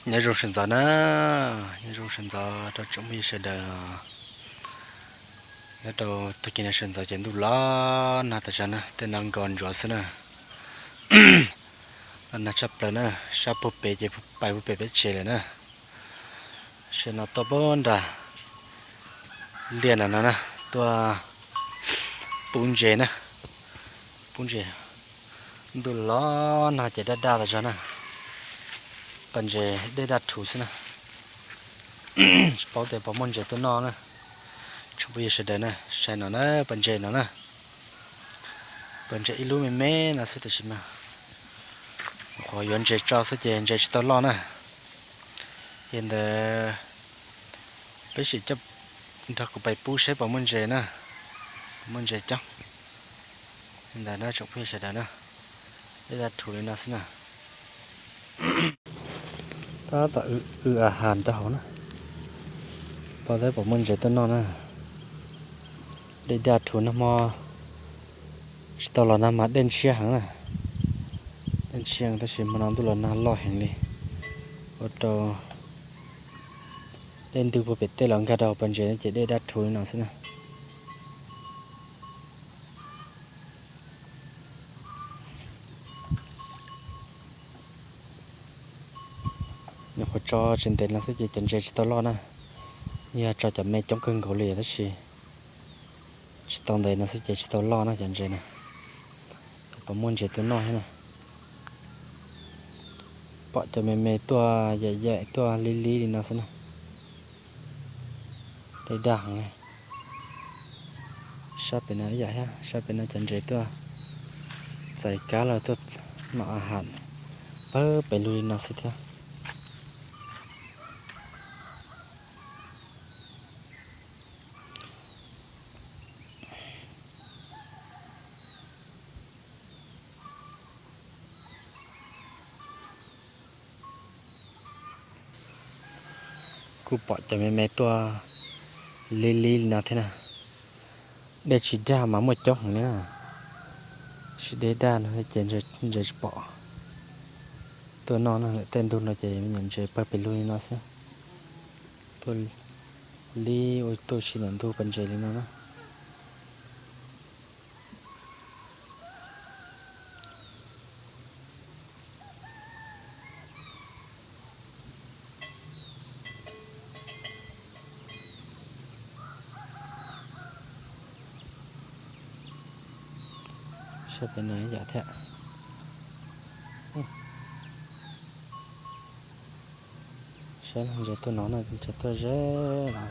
Nyob zoo sawv ntxov na, nyob zoo sawv ntxov rau tsoom phooj ywg sawv daws. Nyob rau tag kis no sawv ntxov ces ntuj los nag tas zog na, tej no nkos ntsuav xwb na. Los nag tshaj plaws na, sab puag pem ces pais puag pem peb tsev lawm na. Sab no tuaj puag nram liaj no no na, tuaj pub ntses na, pub ntses. Ntuj los nag ces daj daj tas zog na, pas ntses dej daj rhuv xwb na. Tsis paub tias puas muaj ntses tuaj noj na. Tsoom phooj ywg sawv daws na, saib no na, pas ntses no na. Pas ntses ib lub me me no xwb tiam sis mas qhov yuav ntses tso xwb ces ntses tsis tau loj na. Ces ntawd peb sim coj nrog kuv pais pub saib puas muaj ntses na, puas muaj ntses coob. Ntawd na tsoom phooj ywg sawv daws na, dej daj rhuv li no xwb na. Tab tom w a has rau hauv na, pom saib puas muaj ntses tuaj noj na. Dej daj rhuv nag hmo tsis tau los nag mas dej ntshiab heev na, dej ntshiab heev tab sis hmo no ntuj los nag loj heev li, ua rau dej ntws puag pem tej los nkag rau hauv pas ntses no ces dej daj rhuv li no xwb na. Nyuam qhuav tso tsis ntev no xwb ces cov ntses tsis tau loj na. Yog tso cov me coob kawg nkaus li tab sis tsis tau ntev no xwb ces tsis tau loj na cov ntses na. Puas muaj ntses tuaj noj thiab na. Pom cov me me tuaj yaim yaim tuaj lib lib li no xwb na. Dej daj heev li. Sab pem no ib yam thiab, sab pem no cov ntses tuaj txais kab los tuaj nom a has pawg pes lug li no xwb thiab. Kuj pom cov me me tuaj lib lib li no thiab na. Dej tsis daj mas muaj coob heev li na. Tab sis dej daj no ces ntses tsis pom tuaj noj na. Lawm tej ntug no ces me nyuam ntses pawg pes lug li no xwb. Tuaj lib ua tuaj si ntawm ntug pas ntses li no na. Sab pem no ib yam thiab. Saib ntses tuaj no na, ntses tuaj ze no.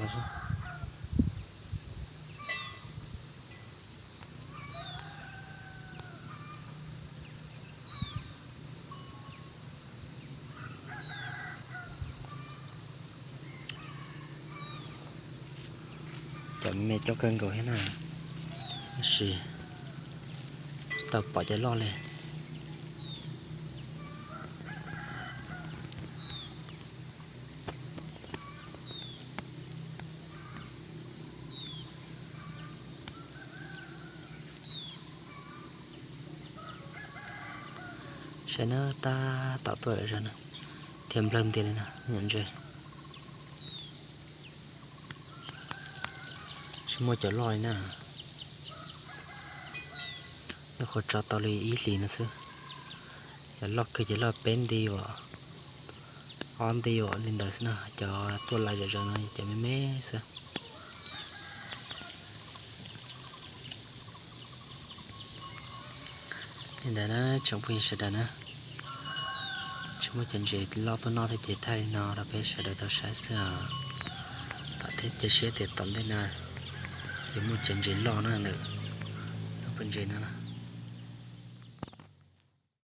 Cov me coob kawg nkaus thiab na, tab sis tsis tau pom cov loj li. Saib na, tab tom tuaj lawm zog na, thiab nplawg ntiag li no, me nyuam ntses. Tsis muaj cov loj li na. Nyuam qhuav tso tau li ib hlis no xwb. Cov loj kawg ces loj peb nti os, ob nti os li ntawd xwb na. Cov tuaj lais zom zaws no cov me me xwb. Li ntawd na tsoom phooj ywg sawv daws na, tsis muaj cov ntses loj tuaj noj thiab ces thaij li no rau peb sawv daws tau saib xwb os. Thov thiab cia siab tias tom ntej no yuav muaj cov ntses loj na ntawm lub pas ntses no.